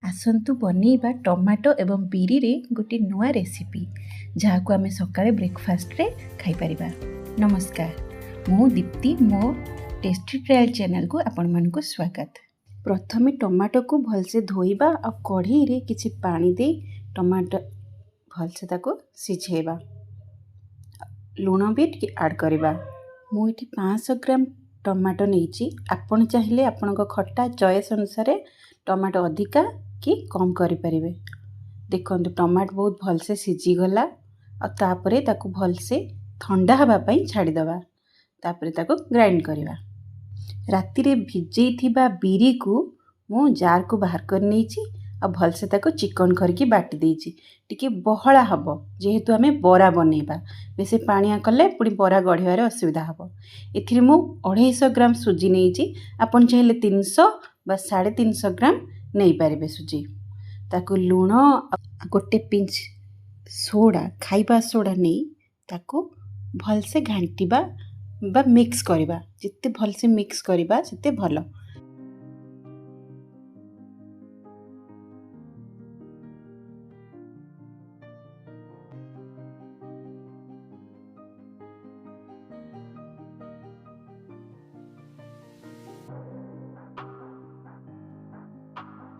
ଆସନ୍ତୁ ବନେଇବା ଟମାଟୋ ଏବଂ ବିରିରେ ଗୋଟେ ନୂଆ ରେସିପି, ଯାହାକୁ ଆମେ ସକାଳେ ବ୍ରେକଫାଷ୍ଟରେ ଖାଇପାରିବା। ନମସ୍କାର, ମୁଁ ଦୀପ୍ତି। ମୋ ଟେଷ୍ଟି ଟ୍ରାଏଲ୍ ଚ୍ୟାନେଲକୁ ଆପଣମାନଙ୍କୁ ସ୍ୱାଗତ। ପ୍ରଥମେ ଟମାଟୋକୁ ଭଲସେ ଧୋଇବା ଆଉ କଢ଼େଇରେ କିଛି ପାଣି ଦେଇ ଟମାଟୋ ଭଲସେ ତାକୁ ସିଝେଇବା। ଲୁଣ ବି ଟିକେ ଆଡ଼୍ କରିବା। ମୁଁ ଏଠି 500 ଗ୍ରାମ ଟମାଟୋ ନେଇଛି। ଆପଣ ଚାହିଁଲେ ଆପଣଙ୍କ ଖଟା ଚଏସ୍ ଅନୁସାରେ ଟମାଟୋ ଅଧିକା କି କମ୍ କରିପାରିବେ। ଦେଖନ୍ତୁ, ଟମାଟୋ ବହୁତ ଭଲସେ ସିଝିଗଲା ଆଉ ତାପରେ ତାକୁ ଭଲସେ ଥଣ୍ଡା ହେବା ପାଇଁ ଛାଡ଼ିଦେବା। ତାପରେ ତାକୁ ଗ୍ରାଇଣ୍ଡ କରିବା। ରାତିରେ ଭିଜେଇଥିବା ବିରିକୁ ମୁଁ ଜାର୍କୁ ବାହାର କରି ନେଇଛି ଆଉ ଭଲସେ ତାକୁ ଚିକଣ କରିକି ବାଟି ଦେଇଛି। ଟିକେ ବହଳା ହେବ, ଯେହେତୁ ଆମେ ବରା ବନେଇବା। ବେଶୀ ପାଣିଆ କଲେ ପୁଣି ବରା ଗଢ଼ିବାରେ ଅସୁବିଧା ହେବ। ଏଥିରେ ମୁଁ 250 ଗ୍ରାମ ସୁଜି ନେଇଛି। ଆପଣ ଚାହିଁଲେ 300 ବା 350 ଗ୍ରାମ ନେଇପାରିବେ ସୁଜି। ତାକୁ ଲୁଣ, ଗୋଟେ ପିଞ୍ଚ ସୋଡ଼ା, ଖାଇବା ସୋଡ଼ା ନେଇ ତାକୁ ଭଲସେ ଘାଣ୍ଟିବା ବା ମିକ୍ସ କରିବା। ଯେତେ ଭଲସେ ମିକ୍ସ କରିବା, ସେତେ ଭଲ।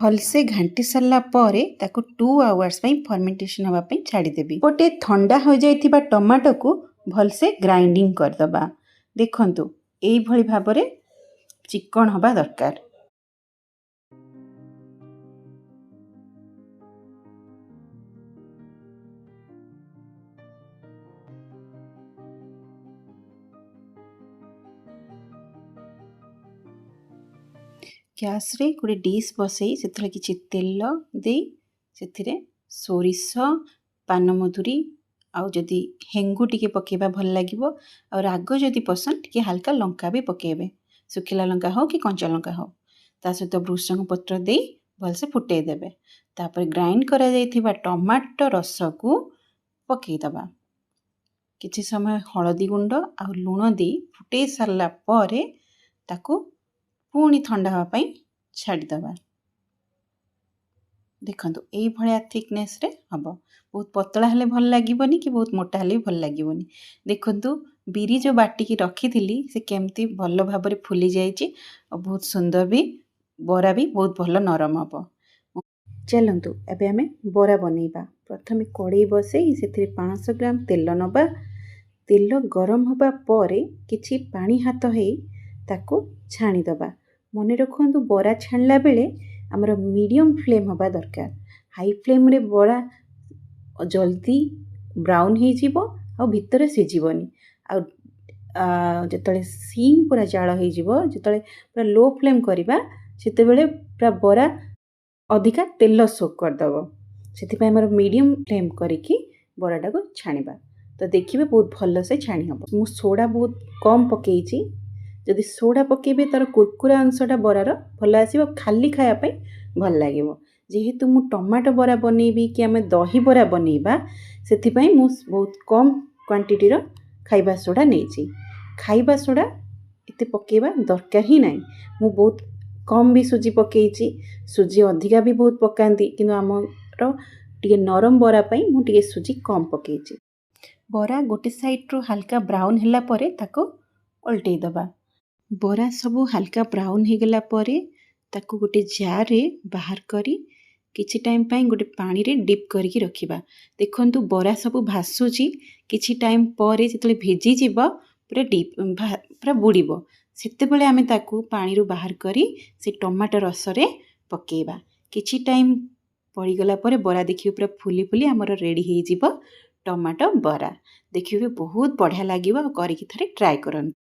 ଭଲସେ ଘାଣ୍ଟି ସାରିଲା ପରେ ତାକୁ 2 ଆୱାର୍ସ ପାଇଁ ଫର୍ମେଣ୍ଟେସନ୍ ହେବା ପାଇଁ ଛାଡ଼ିଦେବି। ଗୋଟେ ଥଣ୍ଡା ହୋଇଯାଇଥିବା ଟମାଟୋକୁ ଭଲସେ ଗ୍ରାଇଣ୍ଡିଙ୍ଗ କରିଦେବା। ଦେଖନ୍ତୁ, ଏଇଭଳି ଭାବରେ ଚିକଣ ହେବା ଦରକାର। ଗ୍ୟାସ୍ରେ ଗୋଟେ ଡିସ୍ ବସେଇ ସେଥିରେ କିଛି ତେଲ ଦେଇ ସେଥିରେ ସୋରିଷ, ପାନମଧୁରୀ ଆଉ ଯଦି ହେଙ୍ଗୁ ଟିକେ ପକାଇବା, ଭଲ ଲାଗିବ। ଆଉ ରାଗ ଯଦି ପସନ୍ଦ, ଟିକେ ହାଲକା ଲଙ୍କା ବି ପକାଇବେ, ଶୁଖିଲା ଲଙ୍କା ହେଉ କି କଞ୍ଚା ଲଙ୍କା ହେଉ। ତା ସହିତ ଭୃସଙ୍ଗ ପତ୍ର ଦେଇ ଭଲସେ ଫୁଟେଇ ଦେବେ। ତାପରେ ଗ୍ରାଇଣ୍ଡ କରାଯାଇଥିବା ଟମାଟୋ ରସକୁ ପକାଇଦେବା। କିଛି ସମୟ ହଳଦୀ ଗୁଣ୍ଡ ଆଉ ଲୁଣ ଦେଇ ଫୁଟେଇ ସାରିଲା ପରେ ତାକୁ ପୁଣି ଥଣ୍ଡା ହେବା ପାଇଁ ଛାଡ଼ିଦେବା। ଦେଖନ୍ତୁ, ଏଇଭଳିଆ ଥିକନେସ୍ରେ ହେବ। ବହୁତ ପତଳା ହେଲେ ଭଲ ଲାଗିବନି କି ବହୁତ ମୋଟା ହେଲେ ବି ଭଲ ଲାଗିବନି। ଦେଖନ୍ତୁ, ବିରି ଯେଉଁ ବାଟିକି ରଖିଥିଲି, ସେ କେମିତି ଭଲ ଭାବରେ ଫୁଲି ଯାଇଛି ଆଉ ବହୁତ ସୁନ୍ଦର ବି, ବରା ବି ବହୁତ ଭଲ ନରମ ହେବ। ଚାଲନ୍ତୁ, ଏବେ ଆମେ ବରା ବନେଇବା। ପ୍ରଥମେ କଡ଼େଇ ବସେଇ ସେଥିରେ 500 ଗ୍ରାମ ତେଲ ନେବା। ତେଲ ଗରମ ହେବା ପରେ କିଛି ପାଣି ହାତ ହେଇ ତାକୁ ଛାଣିଦେବା। ମନେ ରଖନ୍ତୁ, ବରା ଛାଣିଲା ବେଳେ ଆମର ମିଡ଼ିୟମ୍ ଫ୍ଲେମ୍ ହେବା ଦରକାର। ହାଇ ଫ୍ଲେମ୍ରେ ବରା ଜଲ୍ଦି ବ୍ରାଉନ୍ ହେଇଯିବ ଆଉ ଭିତରେ ସିଝିବନି। ଆଉ ଯେତେବେଳେ ସିମ୍ ପୁରା ଜାଳ ହେଇଯିବ, ଯେତେବେଳେ ପୁରା ଲୋ ଫ୍ଲେମ୍ କରିବା, ସେତେବେଳେ ପୁରା ବରା ଅଧିକା ତେଲ ସୋକ୍ କରିଦେବ। ସେଥିପାଇଁ ଆମର ମିଡ଼ିୟମ୍ ଫ୍ଲେମ୍ କରିକି ବରାଟାକୁ ଛାଣିବା। ତ ଦେଖିବେ, ବହୁତ ଭଲସେ ଛାଣି ହେବ। ମୁଁ ସୋଡ଼ା ବହୁତ କମ୍ ପକାଇଛି। ଯଦି ସୋଡ଼ା ପକାଇବେ, ତା'ର କୁରକୁରା ଅଂଶଟା ବରାର ଭଲ ଆସିବ, ଖାଲି ଖାଇବା ପାଇଁ ଭଲ ଲାଗିବ। ଯେହେତୁ ମୁଁ ଟମାଟୋ ବରା ବନେଇବି କି ଆମେ ଦହିବରା ବନେଇବା, ସେଥିପାଇଁ ମୁଁ ବହୁତ କମ୍ କ୍ୱାଣ୍ଟିଟିର ଖାଇବା ସୋଡ଼ା ନେଇଛି। ଖାଇବା ସୋଡ଼ା ଏତେ ପକାଇବା ଦରକାର ହିଁ ନାହିଁ। ମୁଁ ବହୁତ କମ୍ ବି ସୁଜି ପକାଇଛି। ସୁଜି ଅଧିକା ବି ବହୁତ ପକାନ୍ତି, କିନ୍ତୁ ଆମର ଟିକେ ନରମ ବରା ପାଇଁ ମୁଁ ଟିକେ ସୁଜି କମ୍ ପକାଇଛି। ବରା ଗୋଟେ ସାଇଡ଼ରୁ ହାଲକା ବ୍ରାଉନ୍ ହେଲା ପରେ ତାକୁ ଓଲଟେଇ ଦେବା। ବରା ସବୁ ହାଲକା ବ୍ରାଉନ୍ ହେଇଗଲା ପରେ ତାକୁ ଗୋଟେ ଜାର୍ରେ ବାହାର କରି କିଛି ଟାଇମ୍ ପାଇଁ ଗୋଟେ ପାଣିରେ ଡିପ୍ କରିକି ରଖିବା। ଦେଖନ୍ତୁ, ବରା ସବୁ ଭାସୁଛି। କିଛି ଟାଇମ୍ ପରେ ଯେତେବେଳେ ଭିଜିଯିବ, ପୁରା ଡିପ୍, ପୁରା ବୁଡ଼ିବ, ସେତେବେଳେ ଆମେ ତାକୁ ପାଣିରୁ ବାହାର କରି ସେ ଟମାଟୋ ରସରେ ପକାଇବା। କିଛି ଟାଇମ୍ ପଡ଼ିଗଲା ପରେ ବରା ଦେଖିବେ ପୁରା ଫୁଲି ଫୁଲି ଆମର ରେଡ଼ି ହେଇଯିବ ଟମାଟୋ ବରା। ଦେଖିବେ, ବହୁତ ବଢ଼ିଆ ଲାଗିବ ଆଉ କରିକି ଥରେ ଟ୍ରାଏ କରନ୍ତୁ।